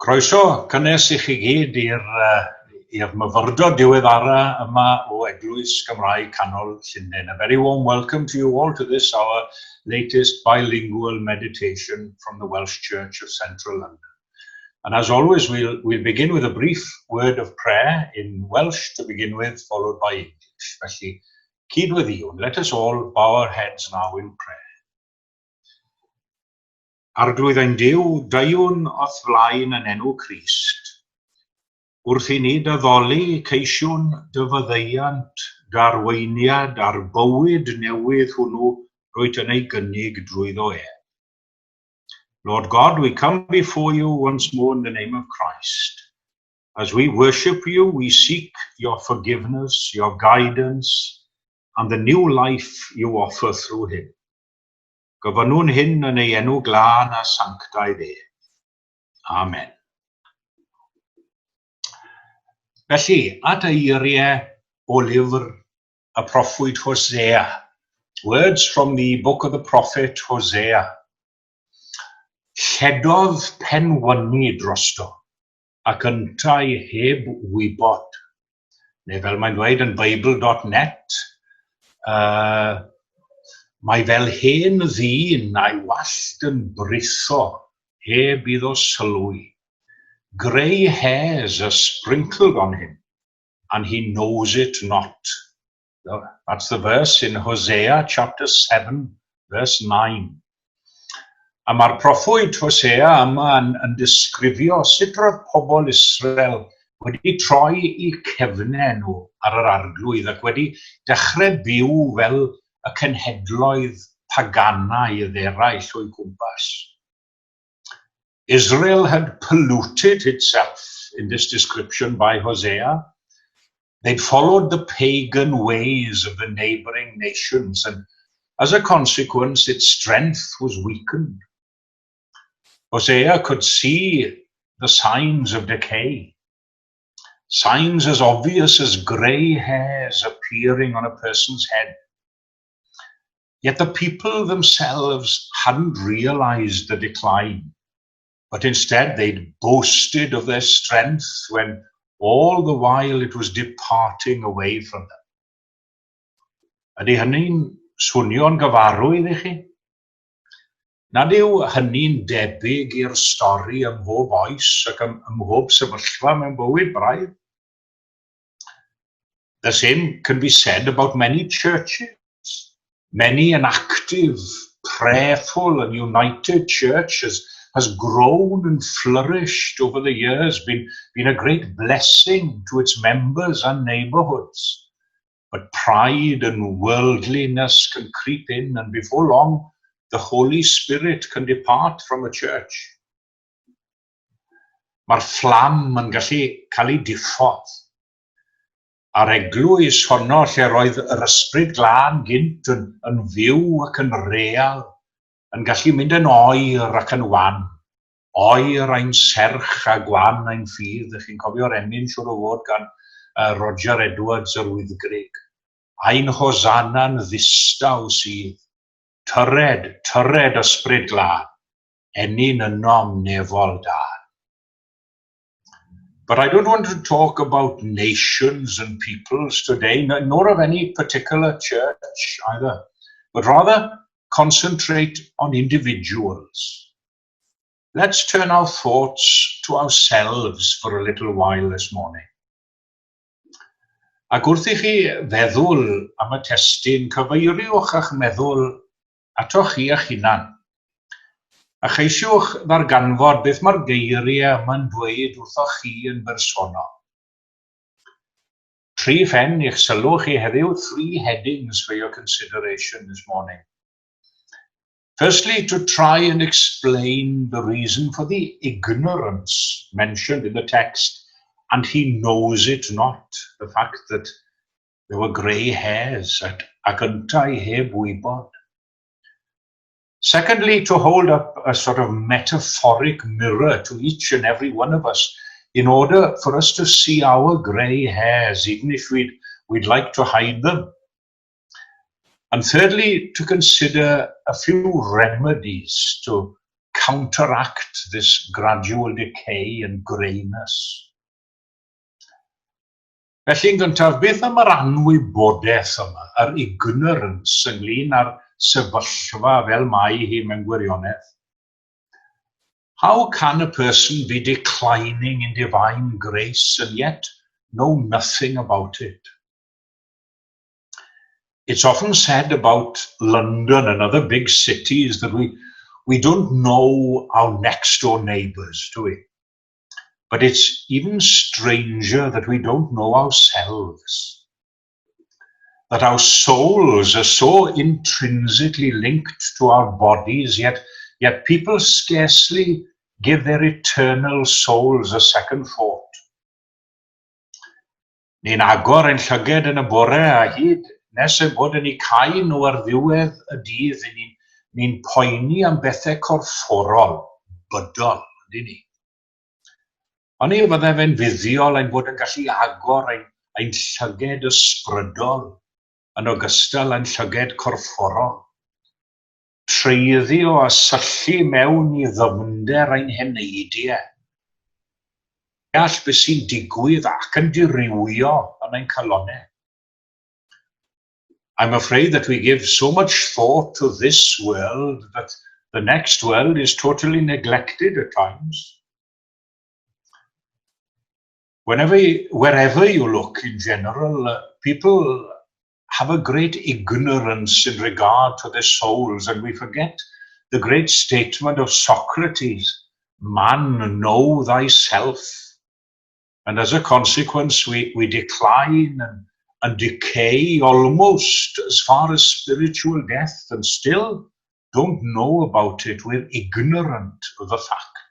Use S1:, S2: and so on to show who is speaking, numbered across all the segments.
S1: Croeso cynnes i chi gyd i'r uh, i'r myfyrdod diweddara yma o Eglwys Gymraeg Canol Llundain. A very warm welcome to you all to this, our latest bilingual meditation from the Welsh Church of Central London. And as always, we'll, we'll begin with a brief word of prayer in Welsh to begin with, followed by English. Felly, cydweddïwn, let us all bow our heads now in prayer. Arglwydd ein Duw, deuwn o'th flaen yn enw Crist. Wrth i ni dy addoli, ceisiwn dy faddeuant, dy arweiniad a'r bywyd newydd hwnnw rwyt yn ei gynnig drwyddo ef. Lord God, we come before you once more in the name of Christ. As we worship you, we seek your forgiveness, your guidance, and the new life you offer through him. Gofynnwn hyn yn ei enw glân a sanctaidd ef. Amen. Felly, at eiriau o lyfr y proffwyd Hosea. Words from the book of the prophet Hosea. Lledodd penwyni drosto, ac yntau heb wybod. Neu fel mae'n dweud yn Bible.net, uh, mae fel hen ddyn a'i wallt yn britho heb iddo sylwi. Grey hairs are sprinkled on him, and he knows it not. That's the verse in Hosea chapter 7, verse 9. A mae'r proffwyd Hosea yma yn, yn disgrifio sut roedd pobl Israel wedi troi eu cefnau nhw ar yr arglwydd ac wedi dechrau byw fel y cenhedloedd paganaidd eraill o'u cwmpas. Israel had polluted itself in this description by Hosea. They'd followed the pagan ways of the neighboring nations, and as a consequence, its strength was weakened. Hosea could see the signs of decay, signs as obvious as grey hairs appearing on a person's head. Yet the people themselves hadn't realized the decline, but instead they'd boasted of their strength when all the while it was departing away from them. Ydy hynny'n swnio'n gyfarwydd i chi? Nad yw hynny'n debyg i'r stori ym mhob oes ac ym, ym mhob sefyllfa mewn bywyd braidd? The same can be said about many churches. Many an active, prayerful and united church has, has grown and flourished over the years, been, been a great blessing to its members and neighborhoods. But pride and worldliness can creep in, and before long, the Holy Spirit can depart from a church. Mae'r fflam yn gallu cael ei diffodd. A'r eglwys honno lle roedd yr ysbryd glân gynt yn, yn fyw ac yn real, yn gallu mynd yn oer ac yn wan. Oer ein serch a gwan ein ffydd. Ych chi'n cofio'r emyn siŵr o fod gan uh, Roger Edwards yr Wyddgrug. Ein hosana'n ddistaw sydd. Tyred, tyred ysbryd glân, ennyn ynom nefol dân. But I don't want to talk about nations and peoples today, nor of any particular church either, but rather concentrate on individuals. Let's turn our thoughts to ourselves for a little while this morning. Ac wrth i chi feddwl am y testun, cyfeiriwch eich meddwl atoch chi eich hunan. A cheisiwch ddarganfod beth mae'r geiriau yma'n dweud wrthoch chi yn bersonol. Tri phen i'ch sylw chi heddiw, three headings for your consideration this morning. Firstly, to try and explain the reason for the ignorance mentioned in the text, and he knows it not, the fact that there were grey hairs at, ac yntau heb wybod. Secondly, to hold up a sort of metaphoric mirror to each and every one of us in order for us to see our grey hairs, even if we'd, we'd like to hide them. And thirdly, to consider a few remedies to counteract this gradual decay and greyness? Felly yn gyntaf, beth am yr anwybodaeth yma, yr ignorance ynglyn â'r sefyllfa fel mae hi mewn gwirionedd? How can a person be declining in divine grace and yet know nothing about it? It's often said about London and other big cities that we don't know our next door neighbours, do we? But it's even stranger that we don't know ourselves. That our souls are so intrinsically linked to our bodies, yet people scarcely give their eternal souls a second thought. Ni'n agor ein llyged yn y bore a hyd nes ein bod yn eu cau nhw ar ddiwedd y dydd, ni'n ni poeni am bethau corfforol, bydol, ydy ni. Oni fydde fe'n fuddiol ein bod yn gallu agor ein llyged ysbrydol yn ogystal â'n llyged corfforol? Treiddio a syllu mewn i ddyfnder ein heneidiau. Deall beth sy'n digwydd ac yn dirywio yn ein calonnau. I'm afraid that we give so much thought to this world that the next world is totally neglected at times. Wherever you look in general, people have a great ignorance in regard to their souls, and we forget the great statement of Socrates, "Man, know thyself." And as a consequence, we decline and decay almost as far as spiritual death and still don't know about it. We're ignorant of the fact.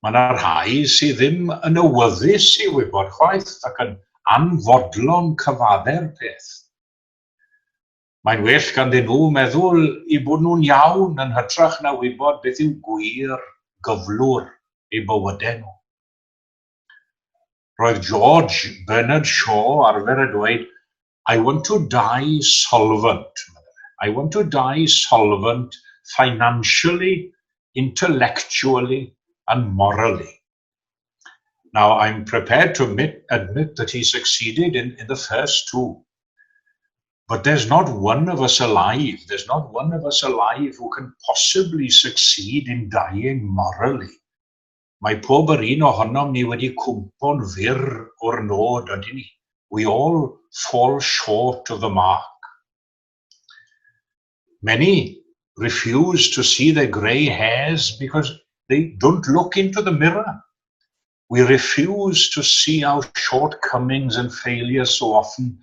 S1: Mae yna rhai sydd ddim yn awyddus i wybod chwaith ac yn anfodlon cyfadde'r peth. Mae'n well ganddyn nhw meddwl eu bod nhw'n iawn yn hytrach na wybod beth yw gwir gyflwr eu bywydau nhw. Roedd George Bernard Shaw arfer y dweud, "I want to die solvent. I want to die solvent financially, intellectually and morally." Now, I'm prepared to admit that he succeeded in the first two. But there's not one of us alive, there's not one of us alive who can possibly succeed in dying morally. Mae pob yr un ohonom ni wedi cwmpo'n fyr o'r nod, ydyn ni? We all fall short of the mark. Many refuse to see their grey hairs because they don't look into the mirror. We refuse to see our shortcomings and failures so often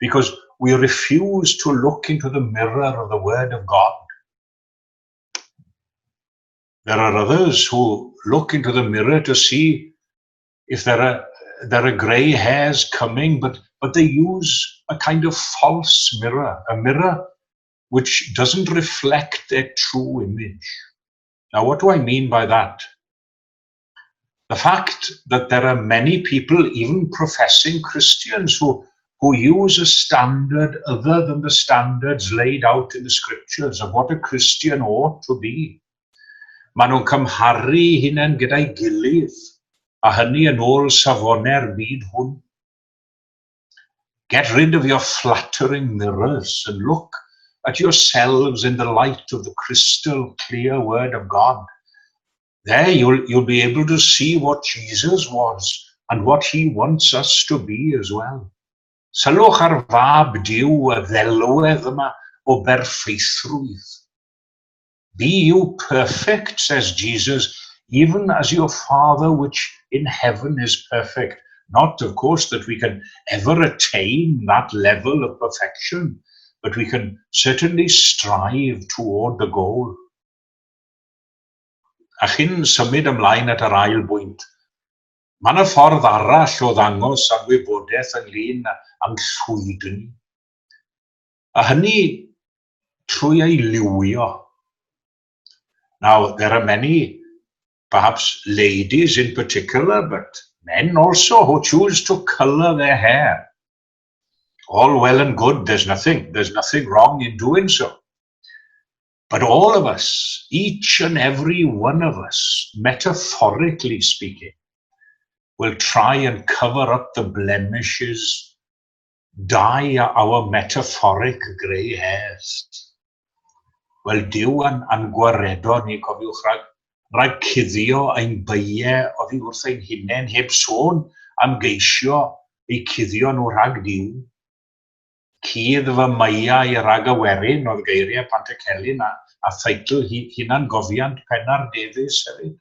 S1: because we refuse to look into the mirror of the Word of God. There are others who look into the mirror to see if there are grey hairs coming, but they use a kind of false mirror, a mirror which doesn't reflect their true image. Now, what do I mean by that? The fact that there are many people, even professing Christians, who use a standard other than the standards laid out in the scriptures of what a Christian ought to be. Maen nhw'n cymharu hunain gyda'i gilydd, a hynny yn ôl safonau'r byd hwn. Get rid of your flattering mirrors and look at yourselves in the light of the crystal clear Word of God. There you'll be able to see what Jesus was and what he wants us to be as well. Sylwch ar Fab Duw, y ddelwedd yma o berffeithrwydd. "Be you perfect," says Jesus, "even as your Father which in heaven is perfect." Not, of course, that we can ever attain that level of perfection, but we can certainly strive toward the goal. A chyn symud ymlaen at yr ail bwynt, mae yna ffordd arall o ddangos anwybodaeth ynglyn â'n llwydni. A hynny trwy ei liwio. Now, there are many, perhaps ladies in particular, but men also, who choose to colour their hair. All well and good, there's nothing wrong in doing so. But all of us, each and every one of us, metaphorically speaking, will try and cover up the blemishes, dye our metaphoric grey hairs. Wel, Duw a'n gwaredo ni, cofiwch, rhag cuddio ein beiau oddi wrth ein hunain, heb sôn am geisio eu cuddio nhw rhag Duw. "Cudd fy meiau rhag y werin" oedd geiriau Pantycelyn a theitl hunangofiant Pennar Davies hefyd.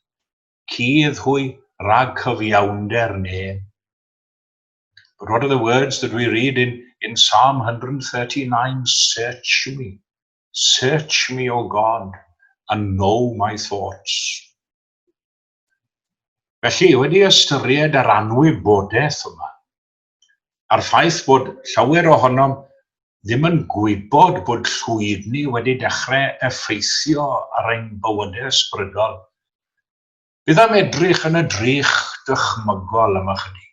S1: "Cudd hwy rhag cyfiawnder neb." But what are the words that we read in Psalm 139? "Search me, search me, O God, and know my thoughts." Felly, wedi ystyried yr anwybodaeth yma, a'r ffaith bod llawer ohonom ddim yn gwybod bod llwydni wedi dechrau effeithio ar ein bywydau ysbrydol, bydd am edrych yn y drych dychmygol am ychydig.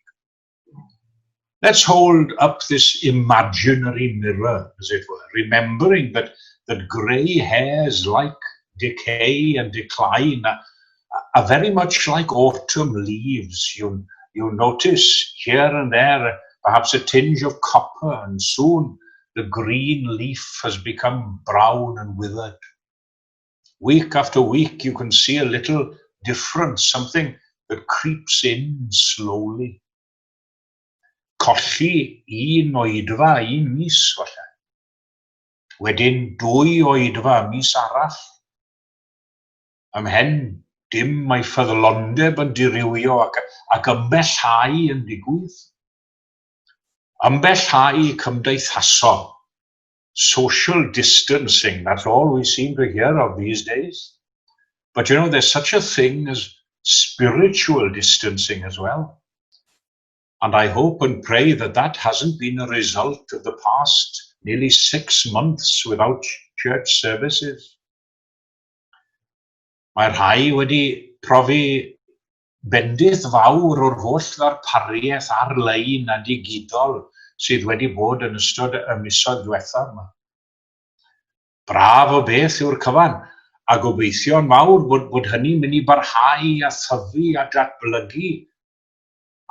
S1: Let's hold up this imaginary mirror, as it were, remembering that grey hairs, like decay and decline, are very much like autumn leaves. You notice here and there perhaps a tinge of copper, and soon the green leaf has become brown and withered. Week after week, you can see a little difference, something that creeps in slowly. Colli un oedfa un mis, falle. Wedyn dwy oedfa mis arall. Ymhen dim mae ffyddlondeb yn dirywio ac ymbellhau yn digwydd. Ymbellhau cymdeithasol. Social distancing, that's all we seem to hear of these days. But there's such a thing as spiritual distancing as well. And I hope and pray that that hasn't been a result of the past nearly 6 months without church services. Mae rhai wedi profi bendith fawr o'r holl ddarpariaeth ar-lein a digidol sydd wedi bod yn ystod y misoedd diwethaf yma. Braf o beth yw'r cyfan, a gobeithio'n mawr bod hynny'n mynd i barhau a thyfu a datblygu,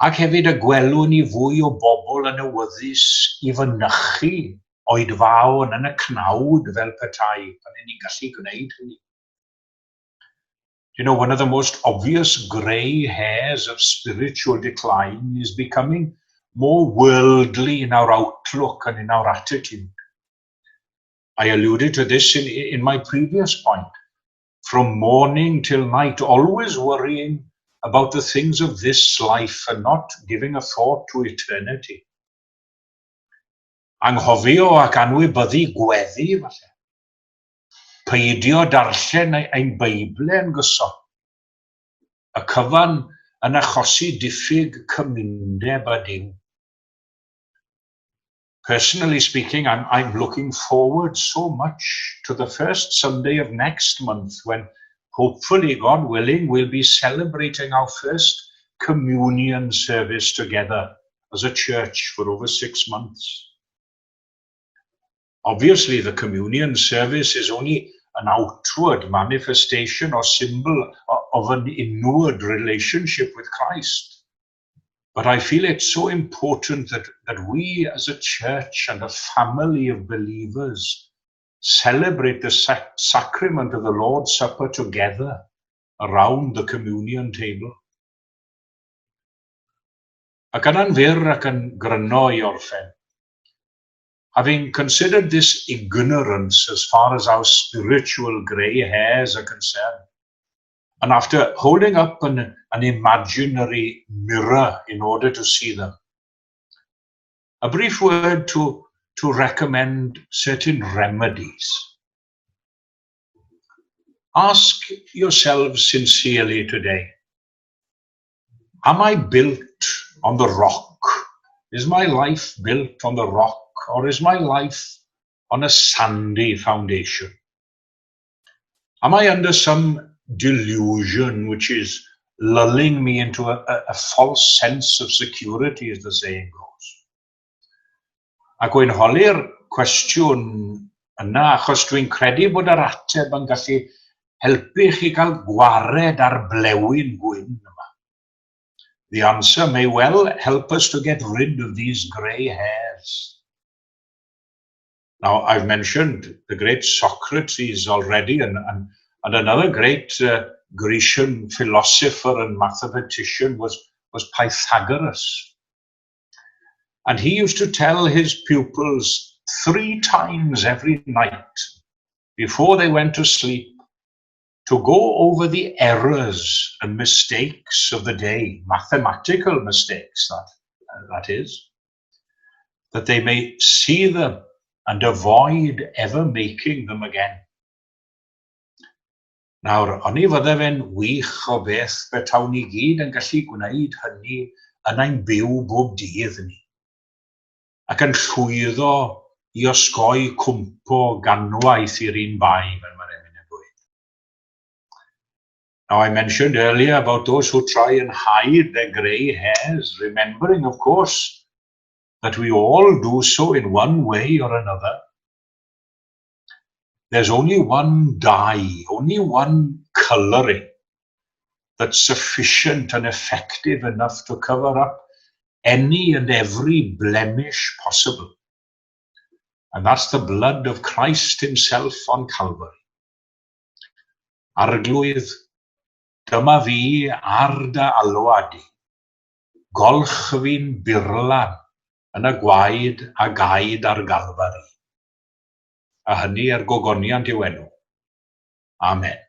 S1: ac hefyd y gwelwn ni fwy o bobl yn awyddus i fynychu oedfaon yn y cnawd fel petai, pan ni'n gallu gwneud hynny. One of the most obvious grey hairs of spiritual decline is becoming more worldly in our outlook and in our attitude. I alluded to this in my previous point. From morning till night, always worrying about the things of this life and not giving a thought to eternity. Anghofio ac anwybyddu gweddi, falle. Peidio darllen ein Beiblau yn gyson. Y cyfan yn achosi diffyg cymundeb â Duw. Personally speaking, I'm looking forward so much to the first Sunday of next month when, hopefully, God willing, we'll be celebrating our first communion service together as a church for over 6 months. Obviously, the communion service is only an outward manifestation or symbol of an inward relationship with Christ. But I feel it's so important that we as a church and a family of believers celebrate the sacrament of the Lord's Supper together around the communion table. Ac yna'n fyr ac yn gryno i orffen, having considered this ignorance as far as our spiritual grey hairs are concerned, and after holding up an imaginary mirror in order to see them, a brief word to recommend certain remedies. Ask yourselves sincerely today, am I built on the rock? Is my life built on the rock, or is my life on a sandy foundation? Am I under some delusion which is lulling me into a false sense of security, as the saying goes? Ac wy'n holi'r cwestiwn yna, achos dwi'n credu bod yr ateb yn gallu helpu chi gael gwared ar blewyn gwyn yma. The answer may well help us to get rid of these grey hairs. Now, I've mentioned the great Socrates already, and, and, and another great Grecian philosopher and mathematician was, was Pythagoras. And he used to tell his pupils three times every night before they went to sleep to go over the errors and mistakes of the day, mathematical mistakes, that, that is, that they may see them and avoid ever making them again. Nawr, oni fydde fe'n wych o beth petawn ni gyd yn gallu gwneud hynny yn ein byw bob dydd ni, ac yn llwyddo i osgoi cwmpo ganwaith i'r un bai, fel mae'r emyn yn dweud. Now, I mentioned earlier about those who try and hide their grey hairs, remembering, of course, that we all do so in one way or another. There's only one dye, only one colouring that's sufficient and effective enough to cover up any and every blemish possible. And that's the blood of Christ himself on Calvary. Arglwydd, dyma fi ar dy alwad di. Golch fi'n burlan yn y gwaed a gaed ar Galfari. A hynny er gogoniant i'w enw. Amen.